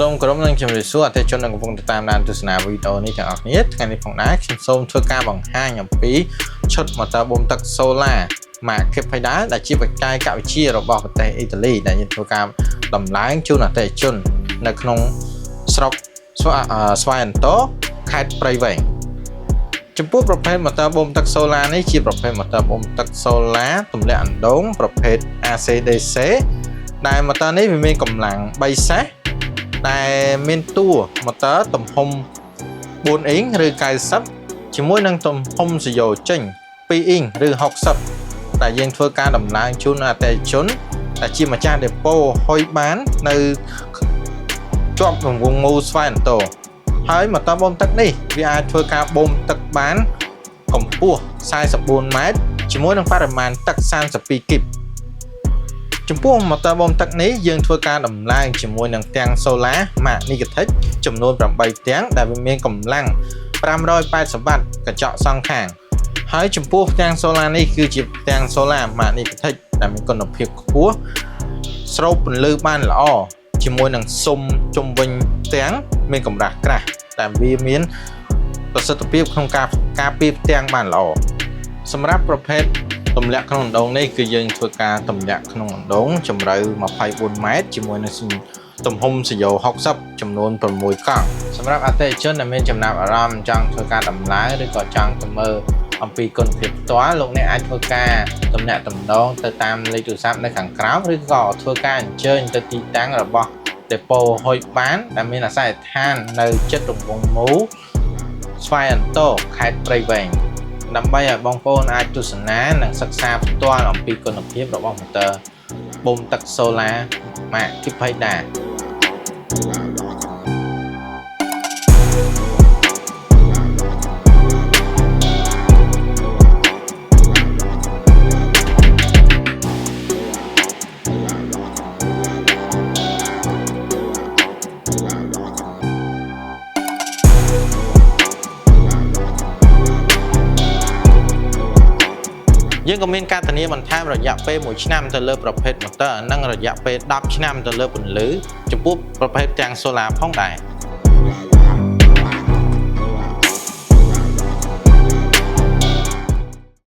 សូមគោរពនិងជម្រាបសួរអតិថិជនដែលកំពុងតាមដានទស្សនាវីដេអូនេះទាំងអស់គ្នាថ្ងៃនេះផងដែរខ្ញុំសូមធ្វើការបង្ហាញអំពីឈុតម៉ូទ័របូមទឹក Solar ម៉ាក Kipida ដែលជាបច្ចេកវិទ្យារបស់ប្រទេសអ៊ីតាលីដែលយើងធ្វើការដំឡើងជូនអតិថិជននៅក្នុងស្រុកស្វាយអន្តរខេត្តព្រៃវែងចំពោះប្រភេទម៉ូទ័របូមទឹក Solar នេះជាប្រភេទម៉ូទ័របូមទឹក Solar ទម្លាក់អណ្ដូងប្រភេទ AC/DC ដែលម៉ូទ័រនេះវាមានកម្លាំង3សេសដែលមានតួម៉ូទ័រទំហំ4អ៊ីងឬ90ជាមួយនឹងទំហំសយោចេញ2អ៊ីងឬ60ដែលយើងធ្វើការដំឡើងជូនអតិថិជនដែលជាម្ចាស់ដេប៉ូហុយបាននៅជាប់រង្វង់មូលស្វាយអន្តរហើយម៉ូទ័របូមទឹកនេះវាអាចធ្វើការបូមទឹកបានកម្ពស់44ម៉ែត្រជាមួយនឹងបរិមាណទឹក32គីបចំពោះម៉ូទ័របូមទឹកនេះយើងធ្វើការដំឡើងជាមួយនឹងផ្ទាំង Solar ម៉ាក Nigatech ចំនួន8ផ្ទាំងដែលវាមានកម្លាំង580វ៉ាត់កញ្ចក់សងខាងហើយចំពោះផ្ទាំង Solar នេះគឺជាផ្ទាំង Solar ម៉ាក Nigatech ដែលមានគុណភាពខ្ពស់ស្រូបពន្លឺបានល្អជាមួយនឹងស៊ុំជុំវិញផ្ទាំងមានកម្រាស់ក្រាស់តែវាមានប្រសិទ្ធភាពក្នុងការការពារផ្ទាំងបានល្អសម្រាប់ប្រភេទទម្លាក់ក្នុងអណ្ដូងនេះគឺយើងធ្វើការទម្លាក់ក្នុងអណ្ដូងជម្រៅ24ម៉ែត្រជាមួយនឹងទំហំសយោ60ចំនួន6កង់សម្រាប់អតិថិជនដែលមានចំណាប់អារម្មណ៍ចង់ធ្វើការដំឡើងឬក៏ចង់ទៅមើលអំពីគុណភាពផ្ទាល់លោកអ្នកអាចធ្វើការទំនាក់ទំនងទៅតាមលេខទូរស័ព្ទនៅខាងក្រោមឬក៏ធ្វើការអញ្ជើញទៅទីតាំងរបស់ដេប៉ូហុយបានដែលមានអាសយដ្ឋាននៅជិតរង្វង់មូលស្វាយអន្តរខេត្តព្រៃវែងដើម្បីឲ្យបងប្អូនអាចទស្សនានិងសិក្សាផ្ទាល់អំពីគុណភាពរបស់ម៉ូទ័របូមទឹក Solar ម៉ាក Kipida យើងក៏មានការធានាបន្ថែមរយៈពេល1ឆ្នាំទៅលើប្រភេទម៉ូទ័រនិងរយៈពេល10ឆ្នាំទៅលើពន្លឺចំពោះប្រភេទផ្ទាំង Solar ផងដែរ។